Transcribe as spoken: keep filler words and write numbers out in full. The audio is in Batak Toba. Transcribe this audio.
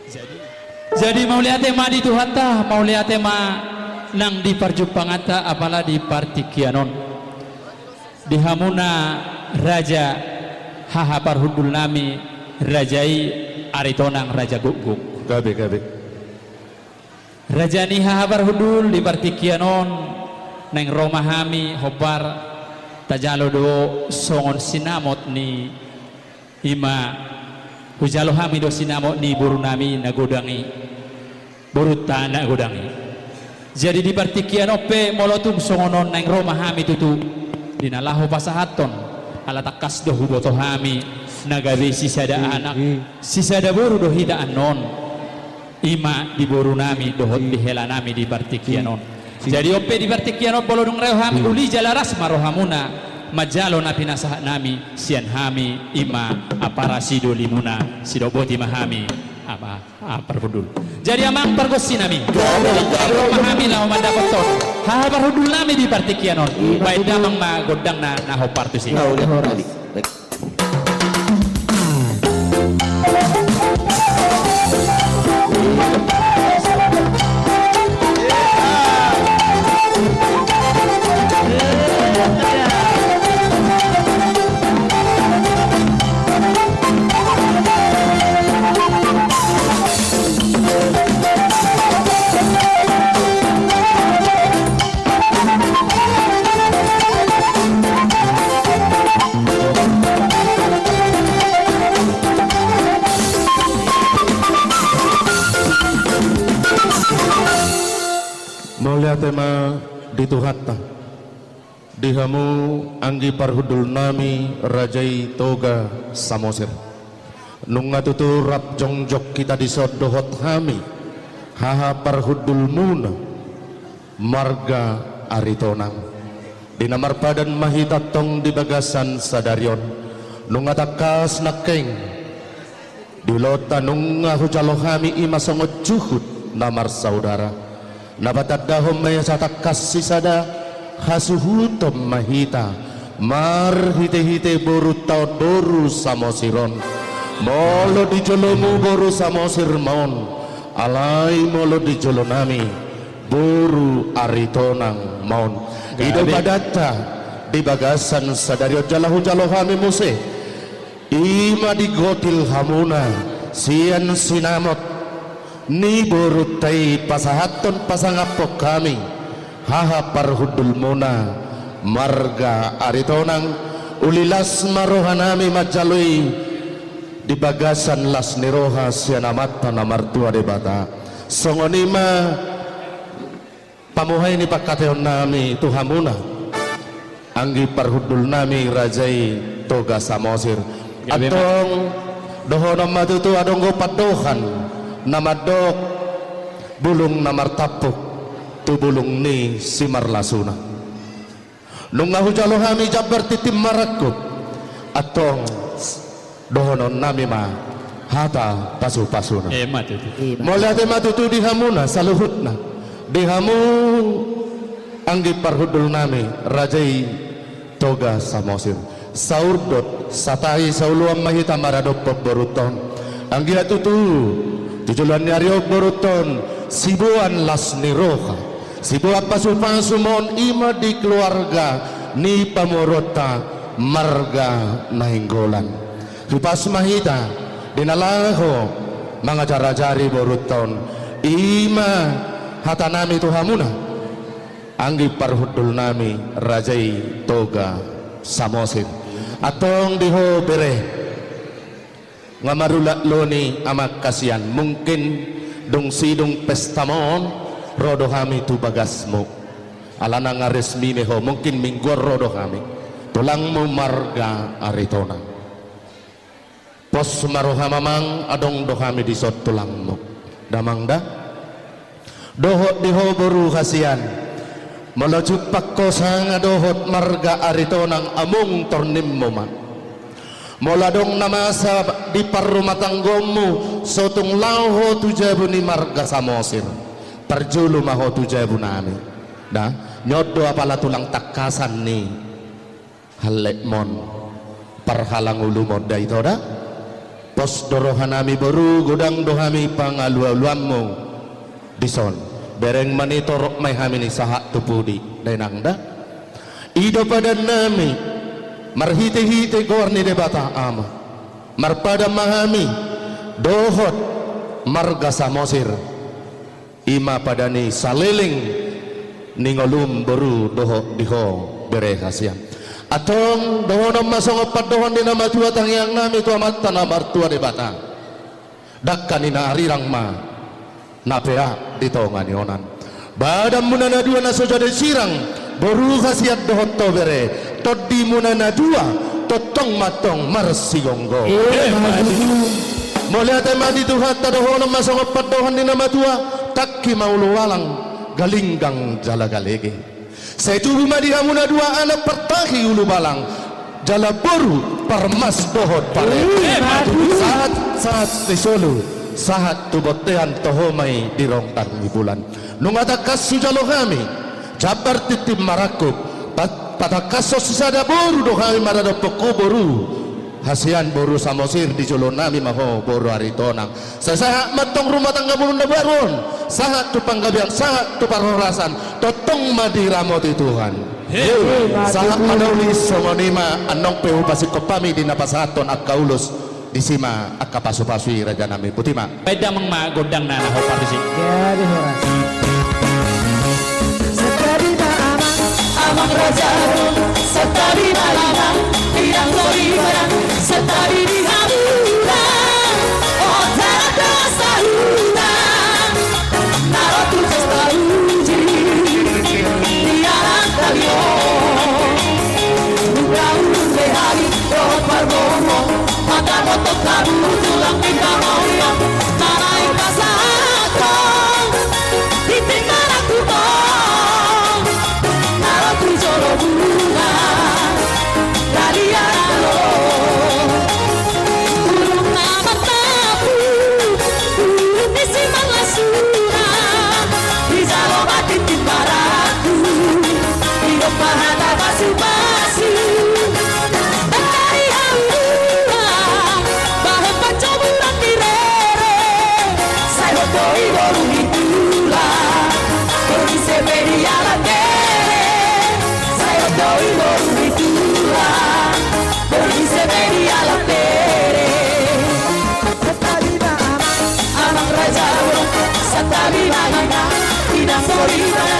Jadi, jadi mauliate ma di Tuhanta, mauliate ma nang di parjumpanganta, apala di partingkian on. Di hamuna raja, haha parhundul nami, raja i Aritonang, raja Gukguk. Gabe, gabe. Raja ni haha parhundul, di partingkian on, naeng ro ma hami hombar, tajalo do songon sinamot ni, ima hujalo hami do sinamot ni boru nami na godang i, borunta na godang i. Jadi di partingkian on pe molo tung songon on naeng ro ma hami tutu, di na laho pasahathon, ala tangkas do huboto hami, na gabe sisada anak, sisada boru do hita annon. Ima di boru nami dohot di hela nami di partingkian on. Jadi on pe di partingkian on molo dung ro hami, uli jala las ma rohamuna manjalo na pinasahat nami sian hami, ima ampara sidolimuna, sidok boti ma hami, ama, ah, parhundul. Jadi amang pargonsi nami, ro ma hami laho mandapothon haha parhundul nami di partingkian on. Baen damang ma gondangna na hombar tusi. Mauliate ma di Tuhanta. Di hamu anggi parhundul nami raja i Toga Samosir. Nunga tutu rap jongjong hita dison dohot hami, haha parhundulmuna, marga Aritonang. Di na marpadan ma hita tong di bagasan sadari on, nunga tangkas nangkin. Di ulaonta nunga hujalo hami ima songon juhut na marsaudara. Na patandahon ma ia satangkas sisada hasuhuton ma hita marhitehite borunta on boru Samosir on. Molo di jolomu boru Samosir ma on, alai molo di jolo nami boru Aritonang ma on. I do padanta di bagasan sadari on jala hujalo hami muse. Ima digotil hamuna sian sinamot ni borunta i pasahathon pasangaphon hami, haha parhundulmuna, marga Aritonang, uli las ma roha nami manjalo i di bagasan las ni roha sian Amanta na martua Debata. Songon i ma pamuhai ni pangkataion nami tu hamuna, anggi parhundul nami raja i Toga Samosir. Antong dohonon ma tutu adong do pandohan na mandok, bulung na martampuk tu bulung ni simarlasuna. Nunga hujalo hami jambar tintin marangkup, antong dohonon nami ma hata pasupasuna. Mauliate ma tutu di hamuna saluhutna, di hamu anggi parhundul nami raja i Toga Samosir. Saurdot, satahi, saoloan ma hita maradophon borunta on. Anggiat tutu di joloan ni ari on borunta on siboan las ni roha, siboan pasupasu ma on ima di keluarga ni pamoruonta marga Nainggolan. Hipas ma hita di na laho mangajarajari borunta on. Ima hata nami tu hamuna, anggi parhundul nami raja i Toga Samosir. Antong di ho bere, nga marulak loni amang hasian, mungkin dung sidung pesta ma on ro do hami tu bagasmu. Alana nga resmi ma ho, mungkin minggu on ro do hami. Tulangmu marga Aritonang. Pos ma roham amang, adong do hami dison tulangmu. Damang da. Dohot di ho boru hasian. Molo jumpang ho sanga dohot marga Aritonang, amung tornimmu ma. Molo adong na masa di parrumatanggaonmu, so tung laho ho tu jabu ni marga Samosir. Parjolo ma ho tu jabu nami. Da, nyondo apala tulang tangkasan ni halletmon, parhalangulumon da ito da. Pos do rohanami boru, godang do hami pangalualuanmu dison. Bereng ma ni torop ma i hami ni sahat tu pudi, da inang da. I do padannami marhitehite goar ni Debata Ama. Marpadan ma hami dohot marga Samosir. I ma padan ni saleleng ni ngolum boru dohot di ho bere hasian. Antong dohonon ma songon pandohan ni na matua tangiangnami tu Amanta na martua Debata. Dangka ni na arirang ma na peak di tonga ni onan. Badanmuna na dua na so jadi sirang, boru hasian dohot ho bere, tondimuna na dua tongtong ma antong marsigomgom. Emma tutu. Mauliate ma di Tuhanta, dohonon ma songon pandohan ni na matua, tangki ma ulubalang, galinggang jala galege. Sai tubu ma di hamu na dua anak partahi ulubalang, jala boru parmas dohot pareme. Emma tutu. Sahat, sahat di solu, sahat tu bontean, toho ma i di rongga ni bulan. Nunga tangkas hujalo hami jambar tintin marangkup, pat-, patangkashon sisada boru do hami maradophon ho boru hasian, boru Samosir, di jolonami ma ho boru Aritonang. Sai sahat ma antong rumah tangga boru na baru on, sahat tu panggabean, sahat tu parhorasan, tongtong ma diramoti Tuhan. Emma tutu. Sahat ma na uli. Songon i ma, annon pe hupasingkop hami di na pasahathon angka ulos. Disi ma angka pasupasu i, rajanami, boti ma. Baen damang ma gondangna na hombar disi. Jadi horas. Santabi ma amang, amang raja, santabi ma inang, inang soripada, santabi di hamuna, o tarada saluhutna. Na ro tu pesta uji di anak hami on. Ungka ulun be hami dohot parboruon, mangkaboto hamu tulang ni hamaria, na naeng pasahathon tintin marangkup on. Na ro tu jolo bunga, dalihan ro. Ulun na martapu, ulun ni simangasuna, dijalo ma tintin marangkup, didok ma hata pasupasu. Dangka di hamu dua, bahen pancoburan ni rere. Sai hot do i boru ni tulang, boru ni sebe di alam bere. Sai hot do i boru ni tulang, boru ni sebe di alam bere. Santabi ma amang, amang raja, santabi ma inang, inang soripada,